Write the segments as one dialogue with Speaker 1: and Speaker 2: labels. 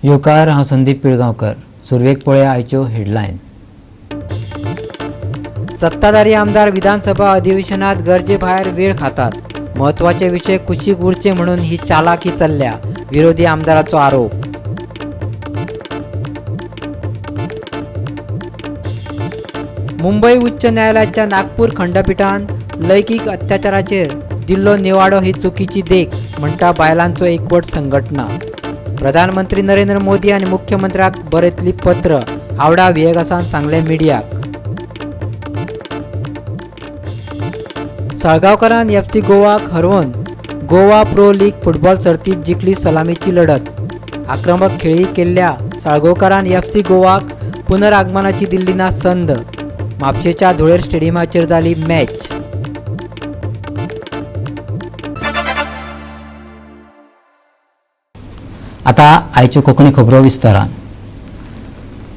Speaker 1: येवकार, हांव संदीप पिळगांवकर. सुरवेक पळया आयच्यो हेडलायन. सत्ताधारी आमदार विधानसभा अधिवेशनात गरजे भायर वेळ खातात, महत्वाचे विशय कुशीक उरचे म्हणून ही चालाकी चल्ल्या, विरोधी आमदाराचो आरोप. मुंबई उच्च न्यायालयाच्या नागपूर खंडपीठान लैंगीक अत्याचाराचेर दिल्लो निवाडो ही चुकीची देख म्हणटा बायलांचो एकवट संघटना. प्रधानमंत्री नरेंद्र मोदी आनी मुख्यमंत्र्याक बरयतली पत्र, आवडा विएगासान सांगलें मिडियाक. साळगांवकारान एफसी गोवाक हरोवन गोवा प्रो लीग फुटबॉल सर्तीत जिखली सलामीची लढत. आक्रमक खेळी केल्ल्या साळगांवकारान एफसी गोवाक पुनरागमनाची दिल्ली ना संद. म्हापशेच्या धुळेर स्टेडियमाचेर जाली मॅच. आता आयच्यो कोंकणी खबरो विस्तारान.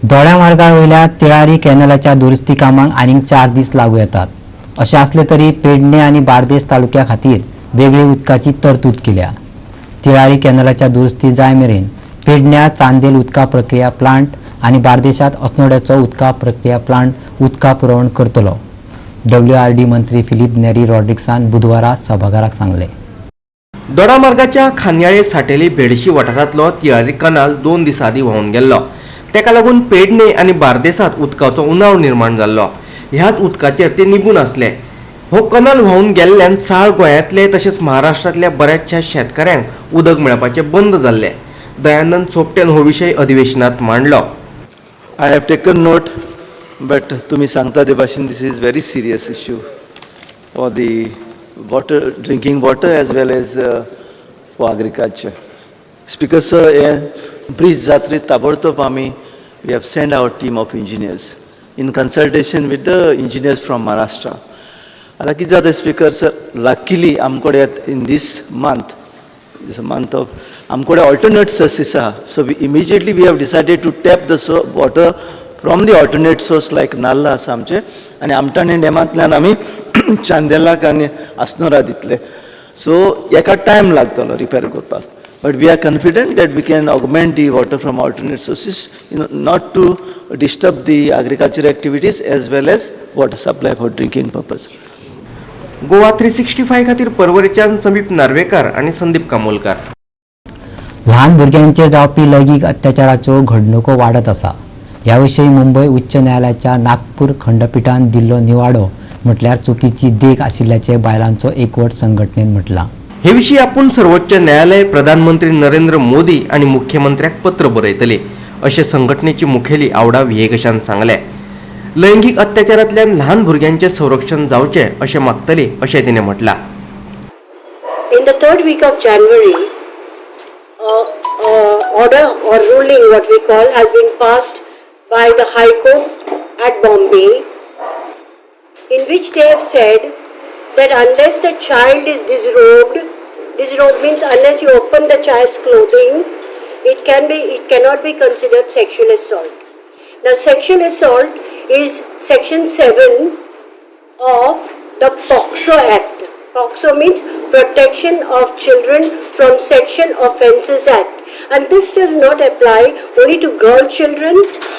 Speaker 1: दोड्या मार्गा वयल्या तिळारी कॅनलाच्या दुरुस्ती कामांक आनीक 4 दीस लागू येतात. अशें आसलें तरी पेडणे आनी बार्देस तालुक्या खातीर वेगळी उदकाची तरतूद केल्या. तिळारी कॅनलाच्या दुरुस्ती जाय मेरेन पेडण्या चांदेल उदका प्रक्रिया प्लांट आनी बार्देशात अस्नोड्याचो उदका प्रक्रिया प्लांट उदका पुरवण करतलो, डब्ल्यूआरडी मंत्री फिलीप नेरी रॉड्रिक्सान बुधवारा सभाघराक सांगलें.
Speaker 2: दोडामार्गाच्या खांदयाळे साटेली भेडशी वाठारांतलो तिळारी कनाल 2 दिसां आदीं व्हांवन गेल्लो. तेका लागून पेडणे आनी बार्देसांत उदकाचो उणाव निर्माण जाल्लो. ह्याच उदकाचेर ते निबून आसले. हो कनाल व्हांवन गेल्ल्यान साळ गोंयांतले तशेंच महाराष्ट्रांतल्या बऱ्याचशा शेतकाऱ्यांक उदक मेळपाचें बंद जाल्लें. दयानंद सोपटेन हो विशय अधिवेशनात मांडलो.
Speaker 3: I have taken note, but तुमी सांगता ते भाशेन this is very serious issue for the water, drinking water as well as for agriculture. Speaker sir, हे ब्रीज जात्रेत ताबडतोब आमी we have send our team of engineers in consultation with the engineers from Maharashtra. आतां कितें जाता speaker sir, luckily आमकडे in this month of आमकडे alternate sources आहा. So we immediately we have decided to tap the water from the alternate source like नाल्ला आसा आमचे आनी आमटाणे डॅमांतल्यान आमी चांदेलाक आनी आसनोरा दितले. सो एका टायम लागतलो रिपेर करपाक, but we are confident that we can augment the water from alternate sources not to disturb the agriculture activities as well as water supply for drinking purpose.
Speaker 2: Goa 365 खातीर परवरीच्यान समीप नार्वेकार आनी संदीप कामोलकार.
Speaker 1: ल्हान भुरग्यांचेर जावपी लैंगीक अत्याचाराच्यो घडणुको वाडत आसा. ह्या विशीं मुंबय उच्च न्यायालयाच्या नागपूर खंडपीठान दिल्लो निवाडो म्हटल्यार चुकीची देख आशिल्ल्याचें बायलांचो एकवट संघटनेन म्हटलां.
Speaker 2: हे विशीं आपूण सर्वोच्च न्यायालय, प्रधानमंत्री नरेंद्र मोदी आनी मुख्यमंत्र्याक पत्र बरयतले अशें संघटनेची मुखेली आवडा विएगशान सांगलें. लैंगीक अत्याचारांतल्यान ल्हान भुरग्यांचें संरक्षण जावचें अशें मागतले अशें तिणें म्हटलां.
Speaker 4: In the third week of January, order or ruling, what we call, has been passed by the High Court at Bombay, in which they have said that unless a child is disrobed, disrobed means unless you open the child's clothing, it cannot be considered sexual assault. Now, sexual assault is section 7 of the POCSO Act. POCSO means Protection of Children from Sexual Offences Act. And this does not apply only to girl children,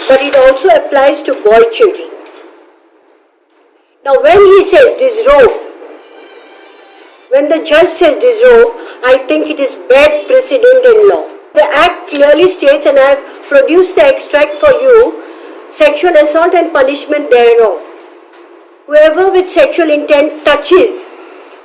Speaker 4: but it also applies to boy children. Now, when he says disrobe, when the judge says disrobe, I think it is bad precedent in law. The act clearly states, and I have produced the extract for you, sexual assault and punishment thereof. Whoever with sexual intent touches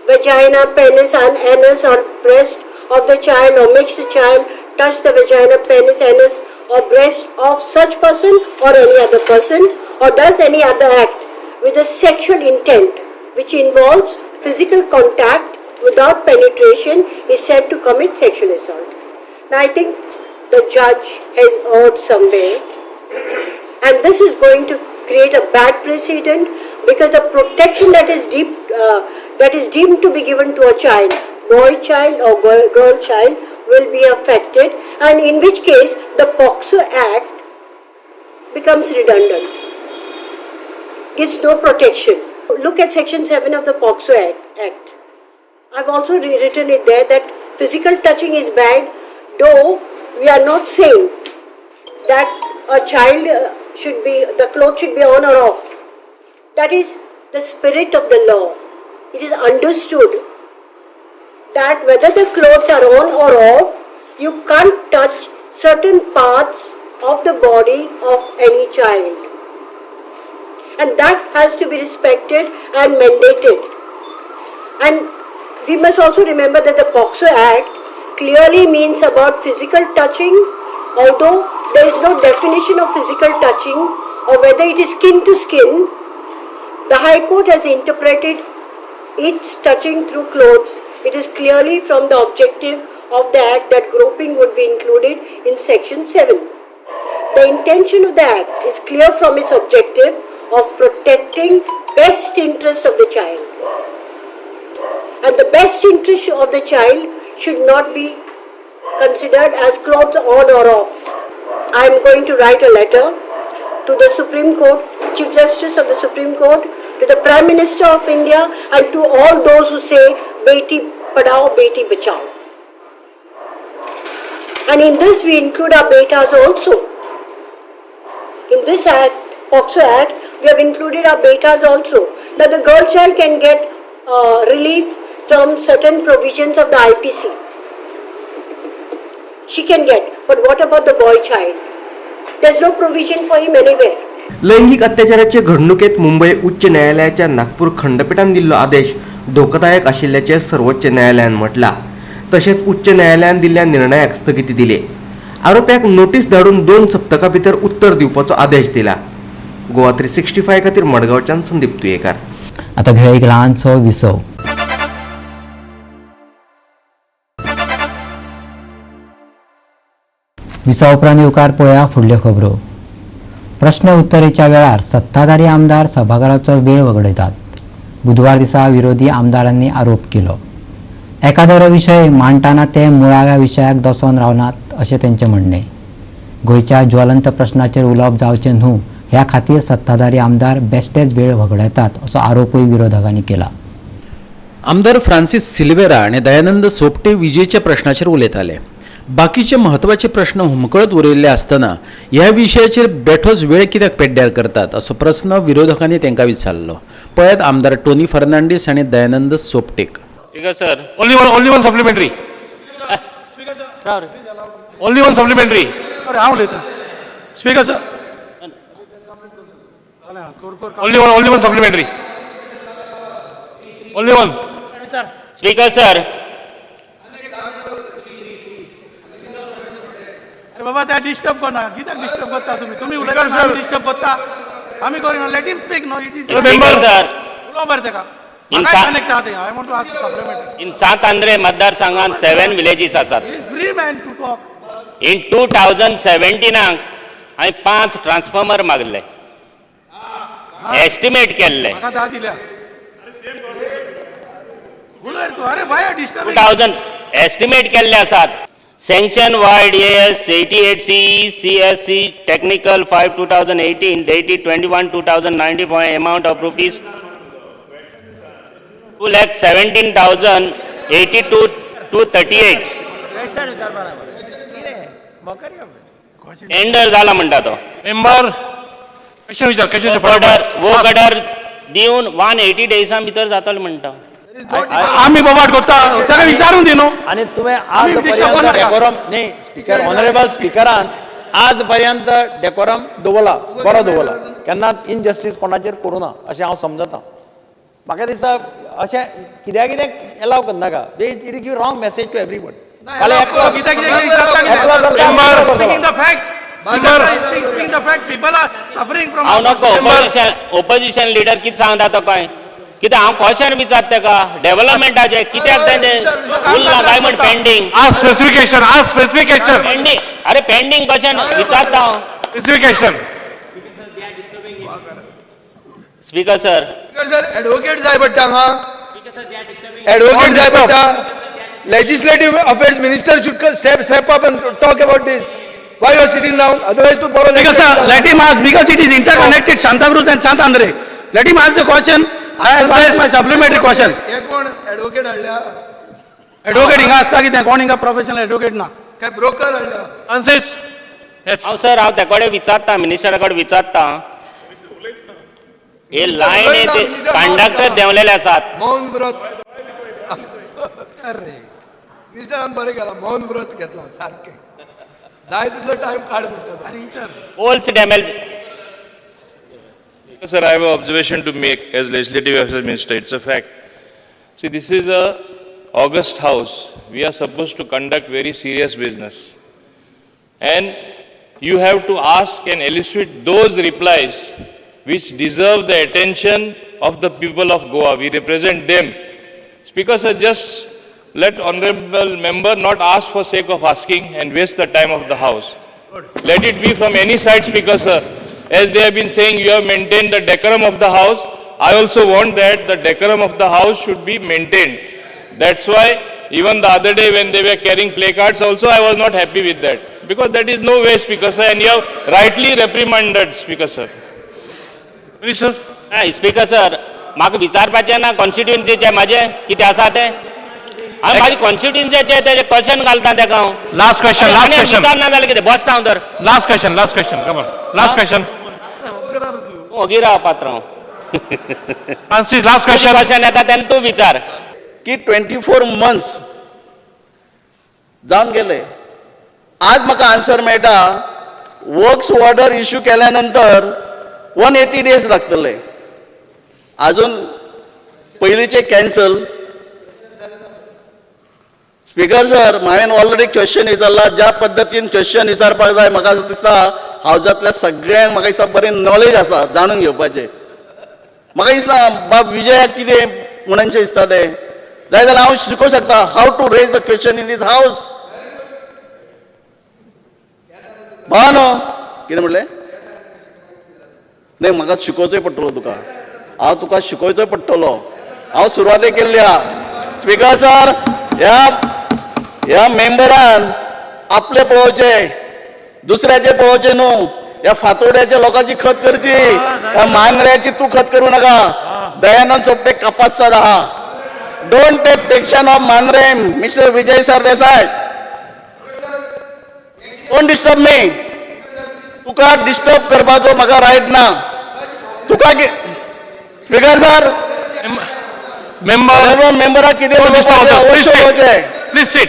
Speaker 4: vagina, penis, and anus or breast of the child or makes the child touch the vagina, penis, anus or breast of such person or any other person or does any other act with a sexual intent which involves physical contact without penetration is said to commit sexual assault. Now I think the judge has erred somewhere and this is going to create a bad precedent because the protection that is deemed to be given to a child, boy child or girl child, will be affected, and in which case the POCSO Act becomes redundant, gives no protection. Look at section 7 of the POCSO Act. I've also written it there that physical touching is bad, though we are not saying that a child should be, the clothes should be on or off. That is the spirit of the law. It is understood that whether the clothes are on or off, you can't touch certain parts of the body of any child. And that has to be respected and mandated. And we must also remember that the POCSO Act clearly means about physical touching, although there is no definition of physical touching or whether it is skin to skin. The High Court has interpreted its touching through clothes. It is clearly from the objective of the Act that groping would be included in Section 7. The intention of the Act is clear from its objective of protecting best interest of the child. And the best interest of the child should not be considered as clothes on or off. I am going to write a letter to the Supreme Court, Chief Justice of the Supreme Court, to the Prime Minister of India, and to all those who say Beti Padhao, Beti Bachao. And in this we include our betas also. In this act, POCSO Act, we have included our betas also. Now the girl child can get relief from certain provisions of the IPC. She can get, but what about the boy child? There's no provision for him anywhere.
Speaker 2: लैंगिक अत्याचाराचे घडणुकेत मुंबय उच्च न्यायालयाच्या नागपूर खंडपीठान दिल्लो आदेश धोकादायक आशिल्ल्याचें सर्वोच्च न्यायालयान म्हटलां. तशेंच उच्च न्यायालयान दिल्ल्या निर्णयाक स्थगिती दिली. आरोप्याक नोटीस धाडून 2 सप्तकां भितर उत्तर दिवपाचो आदेश दिला. गोवा 365 खातीर मडगांवच्यान संदीप तुयेकार.
Speaker 1: आता घेवया एक ल्हानसो विसव. विसवा उपरांत येवकार पळोवया फुडल्यो खबरो. प्रश्न उत्तरेच्या वेळार सत्ताधारी आमदार सभाघराचो वेळ वगडयतात. बुधवार दिसा विरोधी आमदारांनी आरोप केलो. एकादरो विशय मांडटना ते मुळाव्या विशयाक दसोन रावनात अशें तेंचें म्हणणें. गोंयच्या ज्वलंत प्रश्नाचेर उलोवप जावचें न्हू ह्या खातीर सत्ताधारी आमदार बेश्टेच वेळ वगडायतात असो आरोपूय विरोधकांनी केला.
Speaker 5: आमदार फ्रांसीस सिल्वेरा आनी दयानंद सोपटे विजेच्या प्रश्नाचेर उलयताले. बाकीचे म्हत्वाचे प्रश्न हुमकळत उरयल्ले आसतना ह्या विशयाचेर बेठोच वेळ कित्याक पेड्ड्यार करतात असो प्रस्न विरोधकांनी तांकां विचारलो. पळयात आमदार टोनी फर्नांडीस आनी Dayanand सोपटेक.
Speaker 6: Speaker sir.
Speaker 7: Only one supplementary. Only one supplementary.
Speaker 8: अरे हांव उलयतां. Speaker sir.
Speaker 7: Only one supplementary. Only one.
Speaker 6: Speaker sir.
Speaker 8: अरे बाबा त्या डिस्टर्ब करना. कित्याक डिस्टर्ब करता तुमी? तुमी उलयता, डिस्टर्ब करता. आमी करिना. Let him speak. No, it is
Speaker 6: Speaker sir.
Speaker 8: उलोवं बरें तेका. म्हाकाय कनेक्ट आहा तें. I want to ask supplementary.
Speaker 6: In Sant Andre मतदारसंघात 7 विलेजीस आसात.
Speaker 8: He is free man to talk.
Speaker 6: In 2017 हांवें 5 ट्रान्सफॉर्मर मागले, एस्टिमेट केल्ले.
Speaker 8: म्हाका 10 दिल्या. उलय तूं. अरे भाय डिस्टर्ब.
Speaker 6: 2000 एस्टिमेट केल्ले आसात. Sanction void AS 88 C CSC technical 5 2018 dated 21 2019 for amount of rupees 2,17,082 238. Tender जाला म्हणटा तो.
Speaker 7: मेंबर, क्वेश्चन विचार, क्वेश्चन.
Speaker 6: वो ऑर्डर दिवन 180 डेजां भितर जातलो म्हणटा.
Speaker 8: आमी बोबाट करता ताका विचारून दी न्हू.
Speaker 9: आनी तुवें
Speaker 8: आमी
Speaker 9: आज
Speaker 8: disturb
Speaker 9: पर्यंत
Speaker 8: करनाका.
Speaker 9: डेकोरम न्ही स्पीकर, ऑनरेबल स्पिकरान आज पर्यंत डेकोरम दवरला, बरो दवरला. केन्ना इनजस्टीस कोणाचेर करूं ना अशें हांव समजता. म्हाका दिसता अशें कित्याक कितें एलाव करनाका. It give wrong message to everybody.
Speaker 8: कित्याक कितें. Fact. Speaking the fact, people are suffering from.
Speaker 6: हांव नको ओपोजिशन लिडर कितें सांगता तो काय कितें हांव क्वेश्चन विचारता तेका डेव्हलपमेंटाचें कित्याक तें उरलां काय म्हण पेंडींग.
Speaker 7: आज स्पेसिफिकेशन, आज स्पेसिफिकेशन.
Speaker 6: पेंडींग, अरे पेंडींग क्वेश्चन विचारता हांव.
Speaker 7: Specification.
Speaker 6: Speaker sir.
Speaker 10: Sir, advocate जाय पडटा हांगा. एडवोकेट जाय पडटा. Legislative affairs minister should step up and talk about this. Why you are sitting down? Otherwise तू बरो.
Speaker 8: Because sir, let him ask, because it is interconnected, Santacruz and Sant Andre. Let him ask the question. I have asked my supplementary question.
Speaker 10: हे कोण advocate हाडल्या?
Speaker 8: Advocate हिंगा आसता कितें? कोण हिंगा प्रोफेशनल एडवोकेट ना?
Speaker 10: काय ब्रोकर हाडल्या?
Speaker 7: फ्रांसीस.
Speaker 6: हांव सर हांव त्या कडेन विचारता, मिनिस्टरा कडेन विचारता. हे लायन कंडक्टर देंवलेले आसात.
Speaker 10: मौन व्रत. अरे मिनिस्टरान बरें केलां, मौन व्रत घेतलां सारकें. जाय तितलो टायम काड म्हणटा.
Speaker 6: Poles damage.
Speaker 11: Sir, I have an observation to make as Legislative Affairs Minister. It's a fact. See, this is a august house. We are supposed to conduct very serious business. And you have to ask and elicit those replies which deserve the attention of the people of Goa. We represent them. Speaker sir, just let honorable member not ask for sake of asking and waste the time of the house. Let it be from any side, Speaker sir. As they have been saying, you have maintained the decorum of the house. I also want that the decorum of the house should be maintained. That's why even the other day when they were carrying placards also, I was not happy with that. Because that is no way, Speaker sir, and you have rightly reprimanded, Speaker sir.
Speaker 7: Minister.
Speaker 6: Speaker sir, म्हाका विचारपाचें ना कॉन्स्टिट्युएन्सीचें म्हाजें कितें आसा तें. हांव म्हाजे कॉन्स्टिट्युएन्सीचें तेजें question घालता तेका हांव.
Speaker 7: Last question, last question.
Speaker 6: विचारना जाल्यार कितें बसता हांव तर.
Speaker 7: Last question, last question, come on, last question.
Speaker 6: तूं ओगी राव पात्रांव.
Speaker 7: Francis, last question.
Speaker 6: Question येता तेन्ना तूं विचार.
Speaker 8: की 24 मंथ्स जावन गेले, आज म्हाका आन्सर मेळटा वर्क्स ऑर्डर इश्यू केल्या नंतर 180 डेज लागतले. अजून पयलींचे कॅन्सल. स्पीकर सर, हांवें ऑलरेडी क्वेश्चन विचारला. ज्या पद्दतीन क्वेश्चन विचारपाक जाय, म्हाका दिसता हावजांतल्या सगळ्यांक म्हाका दिसता बरें नॉलेज आसा जाणून घेवपाचें. म्हाका दिसता बाब विजयाक कितें म्हणनशें दिसता तें जाय जाल्यार हांव शिकोवंक शकता how to raise the question in this house. भावानो, कितें म्हणलें? न्हय, म्हाका शिकोवचोय पडटलो तुका. हांव तुका शिकोवचोय पडटलो. हांव सुरवातेक केल्ली आहा. स्पीकर सर, ह्या ह्या मेंबरान आपले पळोवचे, दुसऱ्याचे पळोवचे न्हू. ह्या फातोड्याच्या लोकांची खत करची, ह्या मांद्र्याची तूं खत करू नाका. दयानंद सोपटे कपाससाद आहा. Don't take tension of Mandrem, Mister Vijay Sardesai. Don't disturb me. तुका डिस्टर्ब करपाचो म्हाका रायट ना. तुका स्पीकर सर,
Speaker 7: मेंबर,
Speaker 8: मेंबराक कितें उलोवपाचें अवश्य उलोवचें.
Speaker 7: Please sit.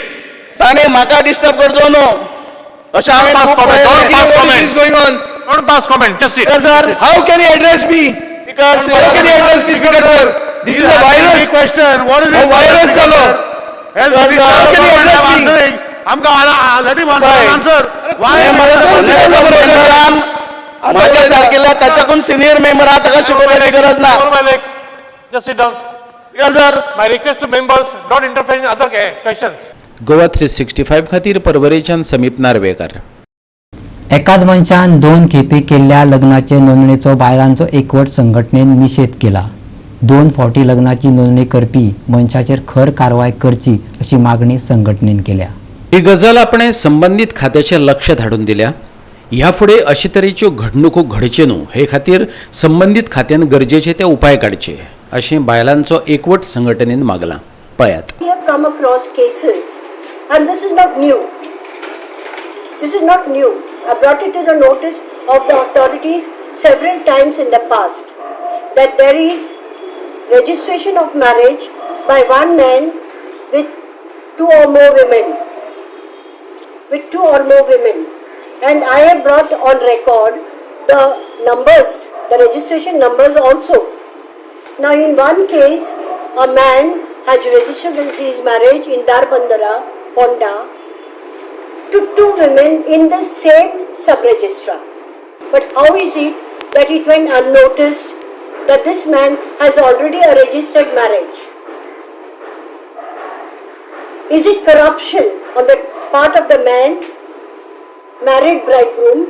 Speaker 8: ताणें म्हाका डिस्टर्ब करचो न्हू अशें हांवें
Speaker 7: Pass
Speaker 8: खूब
Speaker 7: comment.
Speaker 8: पळयलें.
Speaker 7: Don't pass
Speaker 10: What
Speaker 7: comment.
Speaker 10: is going on?
Speaker 7: Don't pass comment. Just sit.
Speaker 8: Speaker sir,
Speaker 10: How can he address me?
Speaker 8: Speaker
Speaker 10: How can he address me, Speaker sir? This is a virus.
Speaker 7: Question. What is
Speaker 10: हो virus जालो.
Speaker 7: Health
Speaker 8: Sir,
Speaker 7: Minister,
Speaker 8: how
Speaker 10: can he address me?
Speaker 7: answering. आमकां let him answer. Why?
Speaker 8: म्हाज्या सारकेल्या ताच्याकून senior member आहा, ताका शिकोवपाची गरज ना.
Speaker 7: My legs. Just sit down.
Speaker 8: Speaker sir.
Speaker 7: My request to members, don't interfere in other questions.
Speaker 5: Goa 365 खातीर परवरेच्यान समीप नार्वेकर.
Speaker 1: एकाच मनशान दोन खेपे केल्ल्या लग्नाचे नोंदणीचो बायलांचो एकवट संघटनेन निशेध केला. दोन फावटी लग्नाची नोंदणी करपी मनशाचेर खर कारवाय करची अशी मागणी संघटनेन केल्या.
Speaker 5: ही गजाल आपणें संबंदीत खात्याचें लक्ष धाडून दिल्या. ह्या फुडें अशे तरेच्यो घडणुको घडच्यो न्हू हे खातीर संबंदीत खात्यान गरजेचे ते उपाय काडचे अशें बायलांचो एकवट संघटनेन मागलां. पळयात.
Speaker 4: We have come across cases, and this is not new. This is not new. I brought it to the notice of the authorities several times in the past that there is registration of marriage by one man with two or more women. With two or more women. And I have brought on record the numbers, the registration numbers also. Now, in one case, a man has registered his marriage in Darbandara, Ponda, to two women in the same sub-registrar. But how is it that it went unnoticed that this man has already a registered marriage? Is it corruption on the part of the man, married bridegroom,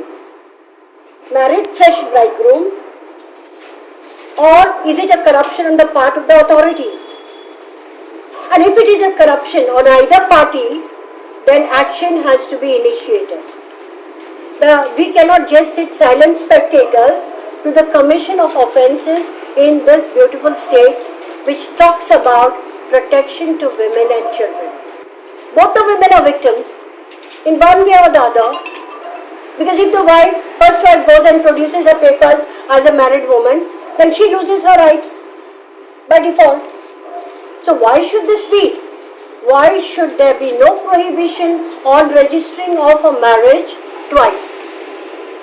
Speaker 4: married fresh bridegroom, or is it a corruption on the part of the authorities? And if it is a corruption on either party, then action has to be initiated. We cannot just sit silent spectators to the commission of offences in this beautiful state which talks about protection to women and children. Both the women are victims in one way or the other. Because if the wife, first wife goes and produces her papers as a married woman, then she loses her rights by default. So why should this be? Why should there be no prohibition on registering of a marriage twice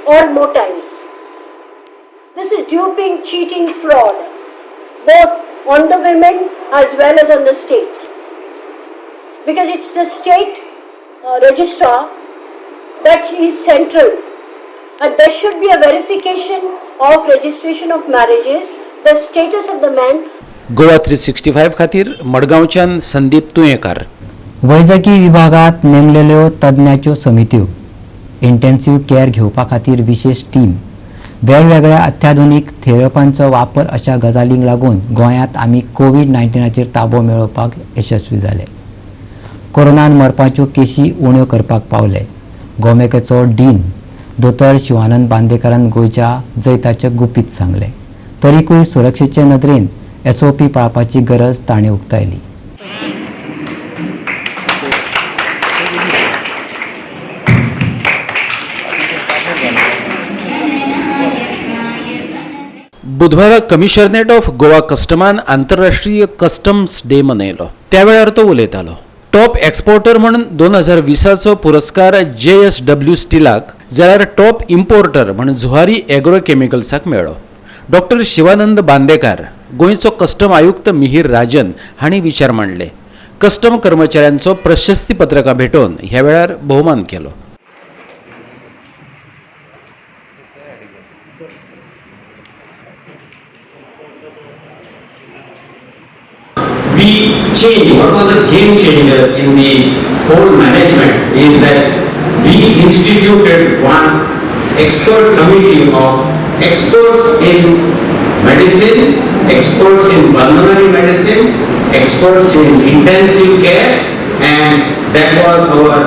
Speaker 4: or more times? This is duping, cheating, fraud, both on the women as well as on the state. Because it's the state registrar that is central, and there should be a verification of registration of marriages, the status of the man.
Speaker 5: Goa 365 खातीर मडगांवच्यान संदीप तुयेंकार.
Speaker 1: वैजकी विभागात नेमलेल्यो तज्ञाच्यो समित्यो, intensive care घेवपा खातीर विशेष team, वेगवेगळ्या अत्याधुनीक थेरपांचो वापर अशा गजालींक लागून गोंयांत आमी कोवीड 19चेर ताबो मेळोवपाक यशस्वी जाले. कोरोनान मरपाच्यो केशी उण्यो करपाक पावले. गोमॅकाचो डीन दोतोर शिवानंद बांदेकारान गोंयच्या जैताचें गुपीत सांगलें. तरीकूय सुरक्षेचे नदरेन एसओपी पाळपाची गरज ताणें उक्तायली.
Speaker 5: बुधवारा कमिशनरेट ऑफ गोवा कस्टमान आंतरराष्ट्रीय कस्टम्स डे मनयलो. त्या वेळार तो उलयतालो. टॉप एक्सपोर्टर म्हणून 2020चो पुरस्कार JSW स्टिलाक जाल्यार टॉप इम्पोर्टर म्हण झुहारी एग्रो केमिकल्साक मेळ्ळो. डॉक्टर शिवानंद बांदेकार, गोंयचो कस्टम आयुक्त मिहीर राजन हांणी विचार मांडले. कस्टम कर्मचाऱ्यांचो प्रशस्ती पत्रकां भेटोवन ह्या वेळार भोवमान केलो.
Speaker 12: We change, what was the game changer in the whole management is that we instituted one expert committee of experts in medicine, experts in pulmonary medicine, experts in intensive care, and that was our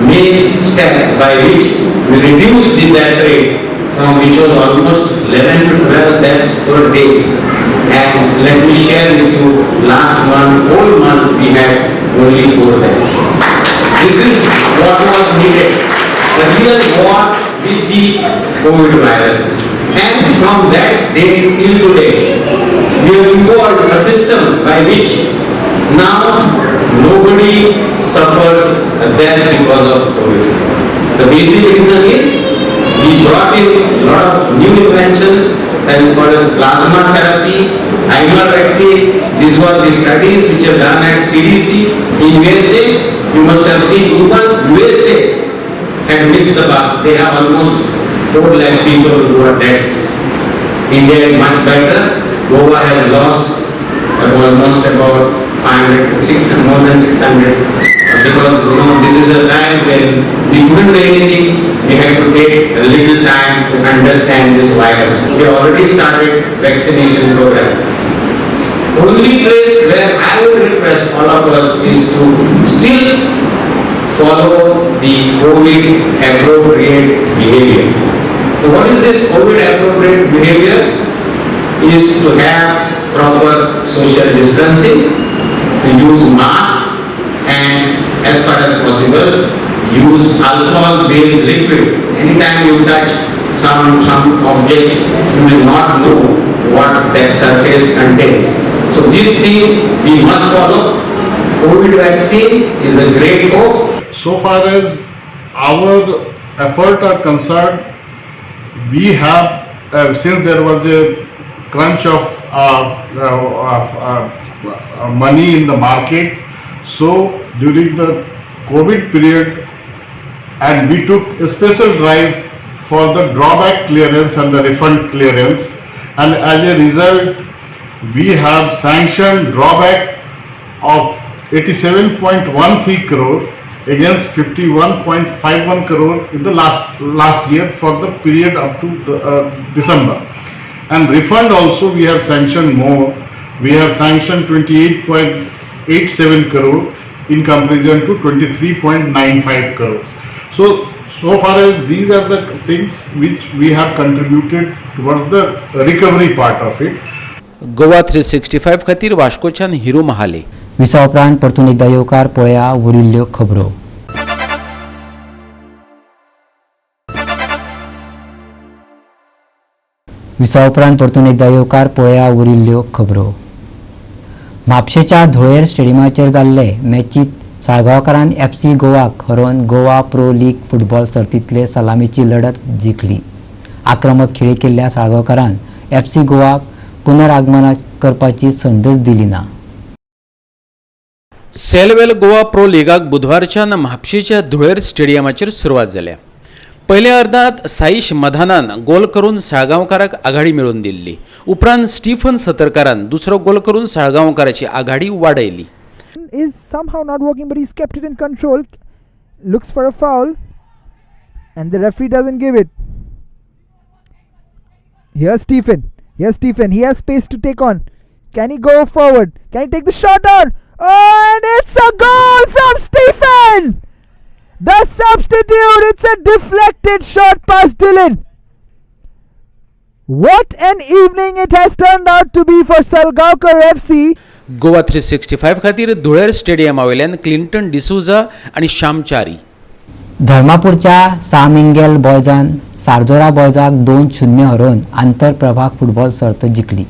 Speaker 12: main step by which we reduced the death rate from which was almost 11 to 12 deaths per day. And let me share with you, last month, whole month, we had only 4 deaths. This is what was needed, a real war with the COVID virus. And from that day till today, we have evolved a system by which now nobody suffers a death because of COVID. The basic reason is we brought in a lot of new inventions that is called as plasma therapy, ivermectin. These were the studies which are done at CDC in USA. You must have seen even USA had missed the bus. They have almost 4 lakh people who are dead. India is much better. Goa has lost almost about 500, 600, more than 600, because you know this is a time when we couldn't do anything. We had to take a little time to understand this virus. We already started vaccination program. Only place where I will request all of us is to still follow the COVID appropriate behavior. So what is this COVID appropriate behavior? Is to have proper social distancing, to use mask, and as far as possible use alcohol-based liquid. Anytime you touch some objects, you will not know what that surface contains. So these things we must follow. COVID vaccine is a great hope.
Speaker 13: So far as our effort are concerned, we have, since there was a crunch of money in the market, so during the COVID period, and we took a special drive for the drawback clearance and the refund clearance, and as a result we have sanctioned drawback of 87.13 crore against 51.51 crore in the last year for the period up to the, December. And refund also we have sanctioned more. We have sanctioned 28.87 crore in comparison to 23.95 crores. So far as these are the things which we have contributed towards the recovery part of it.
Speaker 5: Goa 365 खातीर वास्कोच्यान हिरू महाले.
Speaker 1: विसा उपरांत परतून एकदा येवकार. पळया उरिल्ल्यो खबरो. विसा उपरांत परतून एकदा येवकार. पळया उरिल्ल्यो खबरो. म्हापशेच्या धुळेर स्टेडियमाचेर जाल्ले मॅचीत साळगांवकारान एफसी गोवाक हरोवन गोवा प्रो लीग फुटबॉल सर्तींतले सलामीची लढत जिखली. आक्रमक खेळी केल्ल्या साळगांवकारान एफसी गोवाक पुनरागमन करपाची संदच दिली ना.
Speaker 5: सेलवेल गोवा प्रो लिगाक बुधवारच्यान म्हापशेच्या धुळेर स्टेडियमाचेर सुरवात जाल्या. पयल्या अर्दांत साईश मधानान गोल करून साळगांवकाराक आघाडी मेळोवन दिल्ली. उपरांत स्टीफन सतरकारान दुसरो गोल करून साळगांवकाराची आघाडी वाडयली.
Speaker 14: Is somehow not working, but he's kept it in control. Looks for a foul, and the referee doesn't give it. Here's Stephen. Here's Stephen. He has space to take on. Can he go forward? Can he take the shot on? Oh, and it's a goal from Stephen! The substitute. It's a deflected shot past Dylan. What an evening it has turned out to be for Salgaocar FC.
Speaker 5: Goa 365 खातीर धुळेर स्टेडियमा वयल्यान Clinton D'Souza आनी श्यामचारी.
Speaker 1: धर्मापूरच्या सा मिंगेल बॉयजान सारजोरा बॉयजाक 2-0 हरोवन आंतर प्रभाग football सर्त जिखली.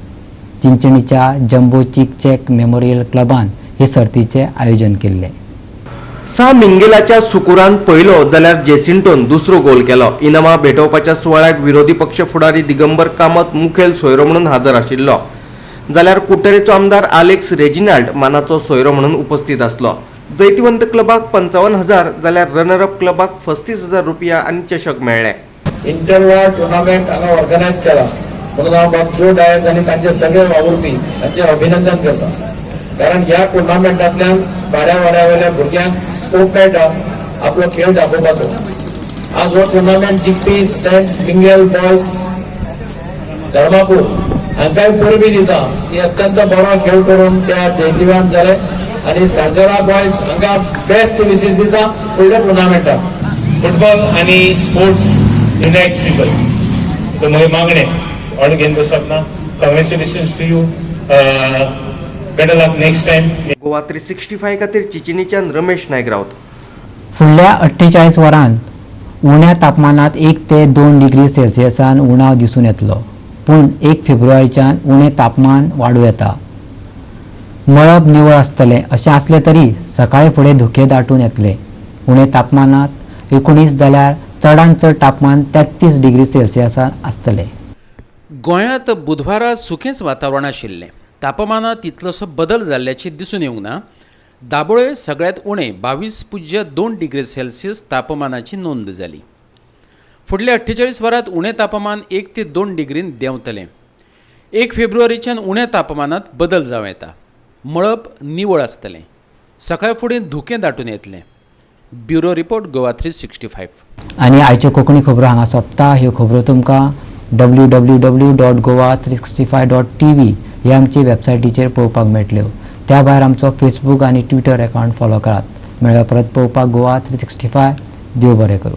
Speaker 1: चिंचणीच्या जम्बो चीक check memorial क्लबान हे सर्तीचें आयोजन केल्लें.
Speaker 2: सा मिंगेलाच्या सुकुरान पयलो जाल्यार जेसिंटोन दुसरो गोल केलो. इनामां भेटोवपाच्या सुवाळ्याक विरोधी पक्ष फुडारी दिगंबर कामत मुखेल सोयरो म्हणून हजर आशिल्लो, जाल्यार कुट्टरेचो आमदार आलेक्स रेजिनाल्ड मानाचो सोयरो म्हणून उपस्थित आसलो. जैतिवंत क्लबाक 55,000 जाल्यार रनर अप क्लबाक 35,000 रुपया आनी चषक मेळ्ळे.
Speaker 15: इंटरवॉर्ड टुर्नामेंट हांगा ऑर्गनायज केला म्हणून हांव बाब जो डायस आनी तांचे सगळे वावुरपी तांचें अभिनंदन करता, कारण ह्या टुर्नामेंटांतल्यान वाड्या वाड्या वयल्या भुरग्यांक स्कोप मेळटा आपलो खेळ दाखोवपाचो. आज हो टुर्नामेंट जिखपी सेंट मिंगेल बॉयज धर्मापूर हांकांय परबी दिता की अत्यंत बरो खेळ करून त्या जैतिवान जाले आनी साजोरा बॉयज हांकां बेस्ट विशीस दिता फुडल्या टुर्नामेंटाक.
Speaker 11: फुटबॉल आनी स्पोर्ट्स युनायट्स पिपल. सो म्हगे मागणें ऑर्डर घेवन बसप ना. Congratulations to you, better luck next time.
Speaker 2: Goa 365 खातीर चिंचणीच्यान रमेश नायक रावत.
Speaker 1: फुडल्या 48 वरांत उण्या तापमानात 1 ते 2 डिग्री सेल्सियसान उणाव दिसून येतलो, पूण 1 फेब्रुवारीच्यान उणें तापमान वाडूं येता. मळब निवळ आसतलें अशें आसलें तरी सकाळी फुडें धुकें दाटून येतलें. उणें तापमानात 19 जाल्यार चडांत चड तापमान 33 डिग्री सेल्सियसान आसतलें.
Speaker 5: गोंयांत बुधवारा सुकेंच वातावरण आशिल्लें. तापमानात तितलोसो बदल जाल्ल्याचें दिसून येवंक ना. दाबोळे सगळ्यांत उणें 22.2 डिग्री सेल्सियस तापमानाची नोंद जाली. फुडल्या 48 वरांत उणें तापमान 1 ते 2 डिग्रीन देंवतलें. 1 फेब्रुवारीच्यान उण्या तापमानात बदल जावं येता. मळब निवळ आसतलें. सकाळ फुडें धुकें दाटून येतलें. Bureau report, Goa 365.
Speaker 1: आनी आयच्यो कोंकणी खबरो हांगा सोंपता. ह्यो खबरो तुमकां www.goa365.tv ह्या आमचे वेबसायटीचेर पळोवपाक मेळटल्यो. त्या भायर आमचो फेसबूक आनी ट्विटर अकावंट फॉलो करात. मेळ्ळ्या परत पळोवपाक गोवा 365. देव बरें करूं.